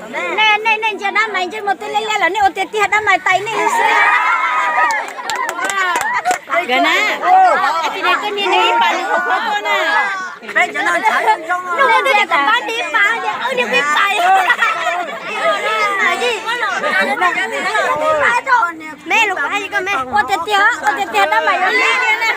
Nej, nej, nej ntsia dab mais ntsej muag twb liab liab los nej ua tiag tiag dab mais tais nej xwb. Gana, es koj niag nws ib pas nws haus kho koj na. Nws tias kom pab nws ib pas, nws ib pas. Me lus kuv hais koj me, ua tiag tiag, ua tiag tiag dab mais yuav liab liab na.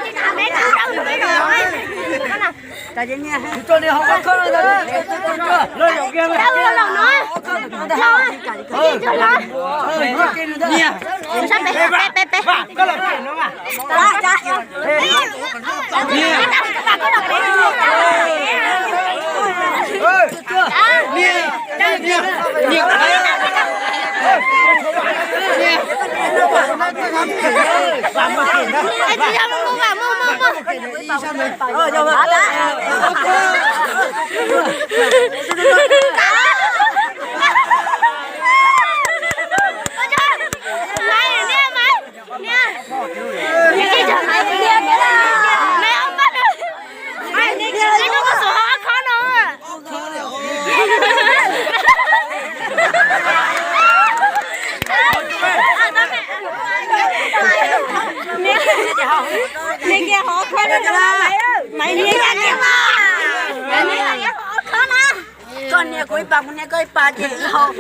Koj nias kuv ib pas, kuv nias koj ib pas ces wb haus.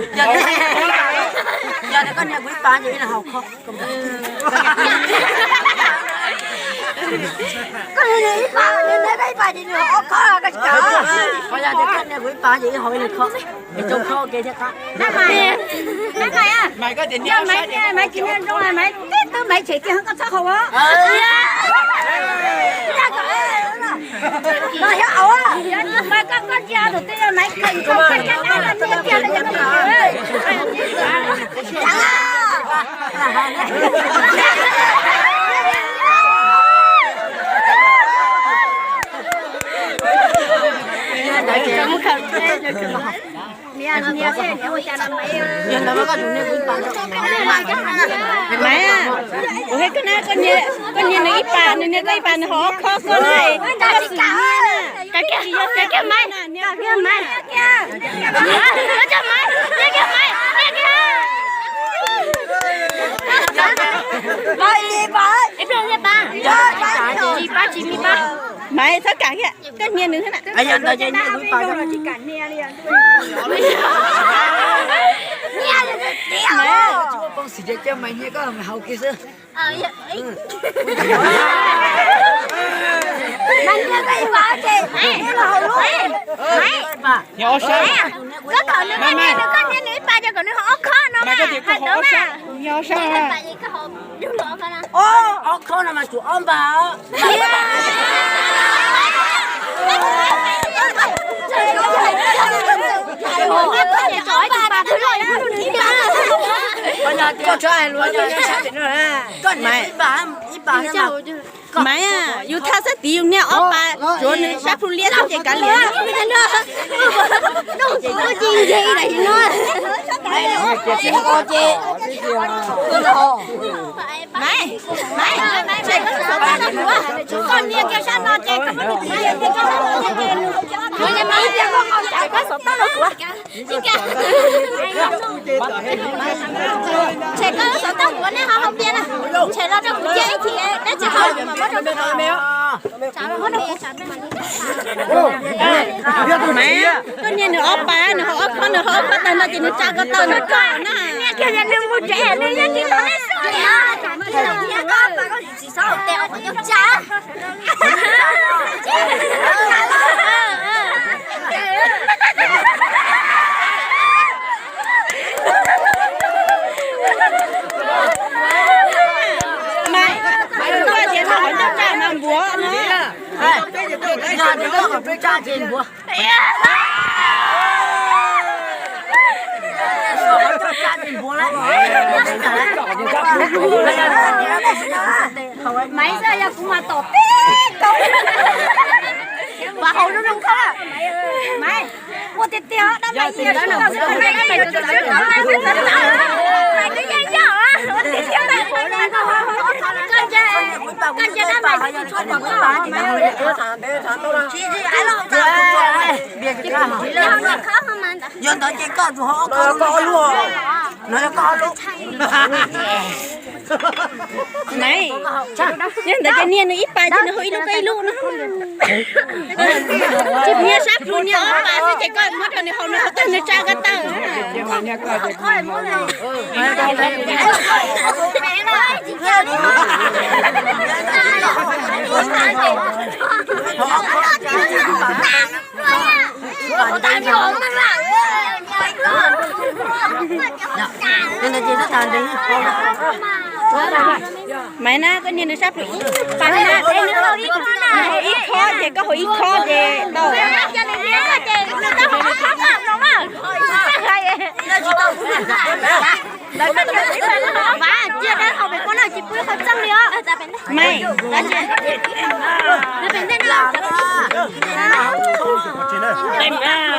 Yog tias koj nias kuv ib pas ces wb haus kho. Koj nias ib pas, nias koj ib pas ces nws haus ob khob, koj tsis kam. Yog tias koj nias kuv ib pas ces wb haus ib leeg kho, es rau kho ua ke thiaj qab. Maiv, Maiv tsis nias zoo, Maiv tib tug Maiv tshem kiag koj txhob haus. Maiv, kuv hais koj na, koj nias nws ib pas, nws nias koj ib pas, nws haus ob khob koj na. Koj xwm nias na. Koj kiag, koj kiag Maiv, koj kiag Maiv. Maiv, txhob kam thiab, koj nias nws thiab na. Maiv, tsis muaj peev xwm ces cia Maiv nias koj, Maiv haus kiag xwb. Koj thaum nws, koj nias nws ib pas ces kom nws haus ob khob no mas. Ob khob no mas tsum ob npas. Koj tsuas hais lus, koj nias ib pas, ib pas. Maiv, yus thaj xab tiv yus nias ob pas, tsuav nws sab plhu liab xwb ces kav liam. Maiv, Maiv, tshem koj lub xov tooj rau kuv. Koj nias kiag sab no ces, tshem koj xov tooj rau kuv. Tshem koj lub xov tooj kuv, nej ho hau tias na. Tshem los rau kuv cia ib chim, dab tsi ho muab rau nws. Maiv, koj nias nws ob pas, nws haus ob khob, nws haus ob khob tag no ces nws tsa koj tau nws tso na. Nias kiag nws mus tsev, nws yeej tsis tau nej xwb. Maiv, Maiv, xav yog kuv mas tom peb kaum. Mas haus zoo zoo koj. Maiv, ua tiag tiag dab Maiv, Maiv twb yeej yog, koj ntsia dab Maiv twb tsis tshua tom koj. Yog ntawd ces koj tsuas haus ob koj lub, no yog koj ob lub. Maiv, yog ntawd ces niag nws ib pas ces nws haus ib lub koj ib lub no. Niag sab plhu niag ob pas xwb ces koj muab rau nws haus, nws haus tag nws tsa koj tawg. Maiv na, koj niag nws sab plhu ib pas na, nws haus ib khob ces koj haus ib khob ces tau. Maiv, hluas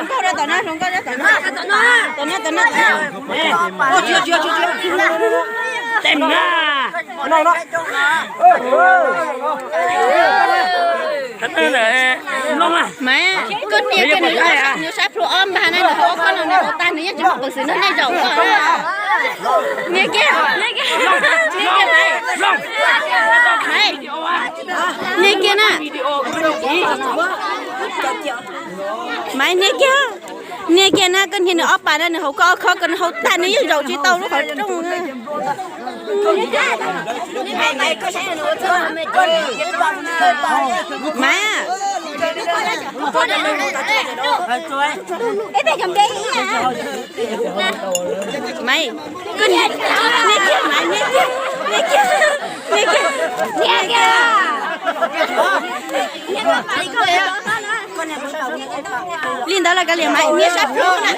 nkauj rau tom no, hluas nkauj rau tom no. Tom no, tom no, tom no. Tes na. Maiv, koj niag kiag nws sab plhu ob pas na, nws haus ob khob no nws haus tag nws yeej tsis muaj peev xwm nrog nej zaum koj. Niag kiag, niag kiag, niag kiag na. Maiv, niag kiag, niag kiag na, koj niag nws ob pas na, nws haus koj ob khob, koj nws haus tag nws yeej zaum tsis tau lub qhov rooj. Maiv, Maiv, koj niag, niag kiag, Maiv, niag kiag, niag kiag, niag kiag. Li ntawd los kav liam, Maiv niag sab plhu na.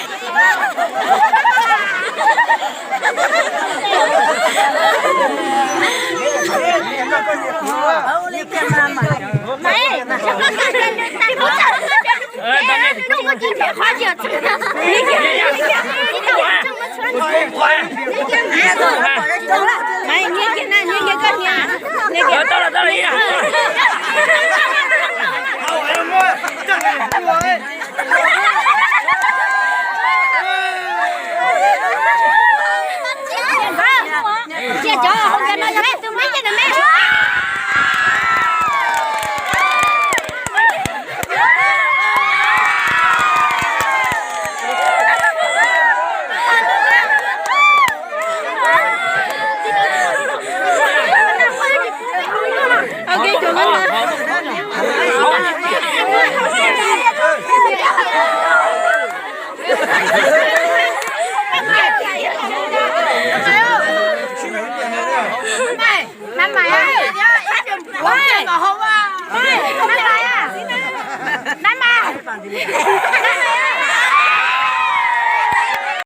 Maiv, niag kiag na, niag kiag koj niag, niag kiag. Cia cov hauv ntawd no yog